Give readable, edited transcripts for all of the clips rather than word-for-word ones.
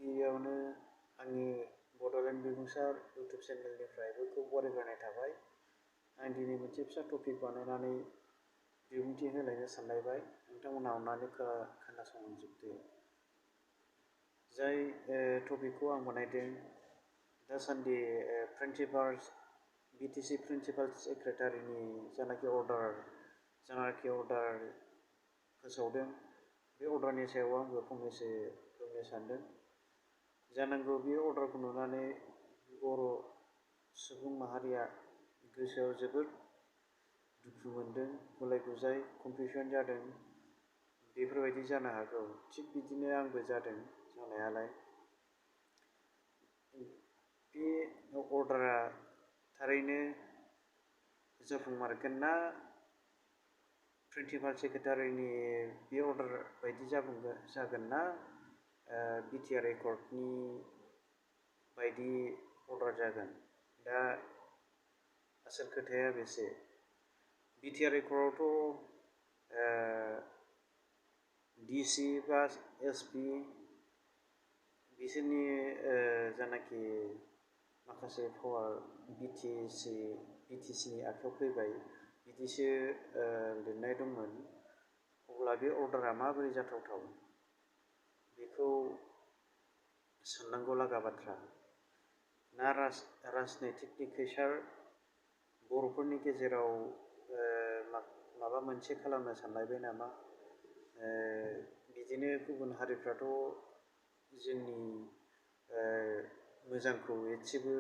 गिबियावनो आंनि बड'लेण्ड बिबुंसार इउटुब चेनेलनिफ्राय बयखौबो बरायग्रोनाय थाबाय। आं दिनै मोनसे फिसा टपिक बानायनानै बिबुंथि होलायनो सानलायबाय, नोंथांमोनहा अननानै खोनासंजोबदो। जाय टपिकखौ आं बानायदों, दासान्दि बिटिसि प्रिन्सिपाल सेक्रेटारिनि जानाखि अर्डार फोसावदों, बे अर्डारनि सायाव आंबो फंनैसो बुंनो सानदों। जानांगौ बे अर्डारखौ नुनानै बर' सुबुं माहारिया गोसोआव जोबोद दुखु मोनदों, गुलाय गुजाय कनफिउसन जादों। बेफोरबायदि जानो हागौ, थिग बिदिनो आंबो जादों जानायालाय। बे अर्डारा थारैनो जाफुंमारगोन ना प्रिन्सिपाल सेक्रेटारिनि बे अर्डार बायदि जागोन ना बिटिआर एकर्डनि बायदि अर्डार जागोन? दा आसोल खोथाया बेसो, बिटिआर एकर्डआवथ' डिसि बा एसपि बिसोरनि जानाखि माखासे पावार बिटिसिनि आखायाव फैबाय बिदिसो लिरनाय दंमोन। अब्ला बे अर्डारा माबोरै जाथावथाव, बेखौ साननांगौ लागा बाथ्रा। ना राजनैतिकनि खैसार बर'फोरनि गेजेराव माबा मोनसे खालामनो सानलायबाय नामा? बिदिनो गुबुन हारिफ्राथ' जोंनि मोजांखौ एसेबो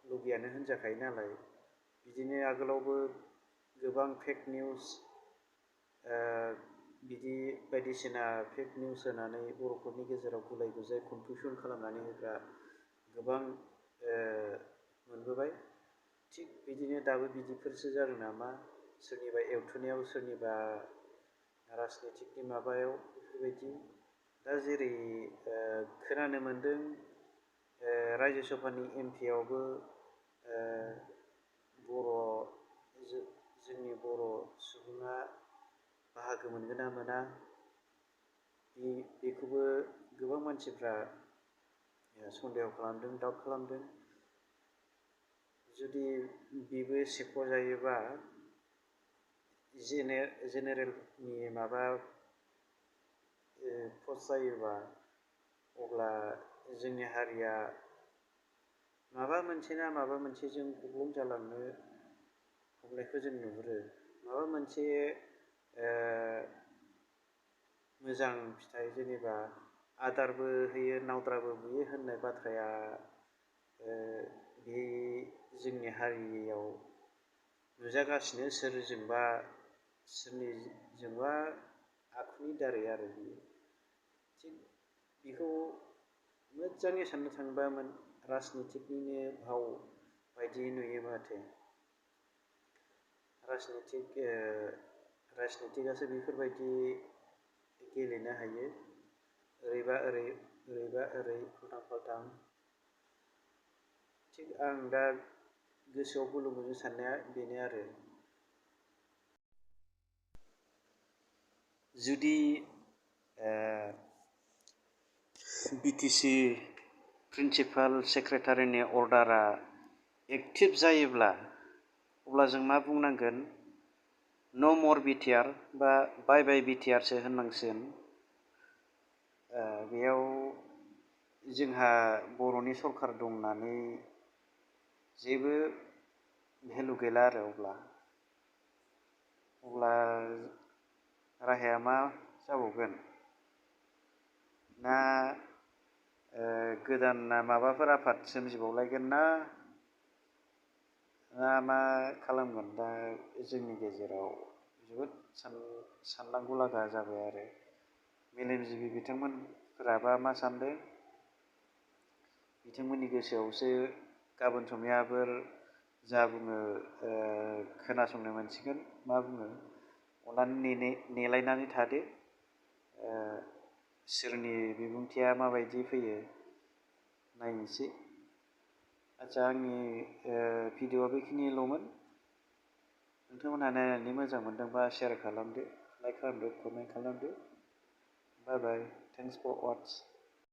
लुगैयानो होनजाखायो नालाय। बिदिनो आगोलावबो गोबां फेक निउस बिदि बायदिसिना फेक निउस होनानै बर'फोरनि गेजेराव गुलाय गुजाय कनफिउसन खालामनानै होग्रा गोबां मोनबोबाय। थिग बिदिनो दाबो बिदिफोरसो जादों नामा? सोरनिबा एवथुनायाव, सोरनिबा राजनैतिकनि माबायाव बेफोरबायदि। दा जेरै खोनानो मोनदों, रायजो सभानि एमपि आवबो जोंनि बर' सुबुङा बाहागो मोनगोन ना मोना, बेखौबो गोबां मानसिफ्रा सन्देह खालामदों, डाउट खालामदों। जुदि बेबो सेख'जायोबा, जेनेरेलनि माबा पस्ट जायोबा, अब्ला जोंनि हारिया माबा मोनसे ना माबा मोनसेजों गब्लं जालांनो हमनायखौ जों नुहुरो। माबा मोनसे मोजां फिथाइ, जेनेबा आदारबो होयो नावद्राबो बुयो होननाय बाथ्राया बे जोंनि हारियाव नुजागासिनो सोरनिजोंबा आखुनि दारै आरो बियो। थिग बेखौ मोजाङै साननो थाङोबा राजनितिकनिनो भाव बायदि नुयो माथो। राजनितिकआसो बेफोरबायदि गेलेनो हायो, ओरैबा ओरै ओरैबा ओरै उल्थां फाल्थां। थिग आं दा गोसोआव गुलुं गुजुं साननाया बेनो आरो। जुदि बिटिसि प्रिन्सिपाल सेक्रेटारिनि अर्डारा एक्टिभ जायोब्ला, अब्ला जों मा बुंनांगोन? न' मर बिटिआर बा बाय बाय बिटिआरसो होननांसिगोन। बेयाव जोंहा बर'नि सरकार दं होननानै जेबो भेलु गैला आरो। अब्ला राहाया मा जाबावगोन? ना गोदान माबाफोर आफाद सोमजिबावलायगोन ना मा खालामगोन? दा जोंनि गेजेराव जोबोद साननांगौ लागा जाबाय आरो। मेलेमजिबि बिथांमोनफोराबा मा सानदों? बिथांमोननि गोसोआवसो गाबोन समनिहाफोर जा बुङो खोनासंनो मोनसिगोन। मा बुङो? अननानै नेलायनानै थादो, सोरनि बिबुंथिया माबायदि फैयो नायनोसै। आच्चा, आंनि भिडिअ'आ बेखिनिल'मोन। नोंथांमोनहा नायनानै मोजां मोनदोंबा शेयार खालामदो, लाइक खालामदो, कमेन्ट खालामदो। बाय बाय, थेंक्स फर वाच।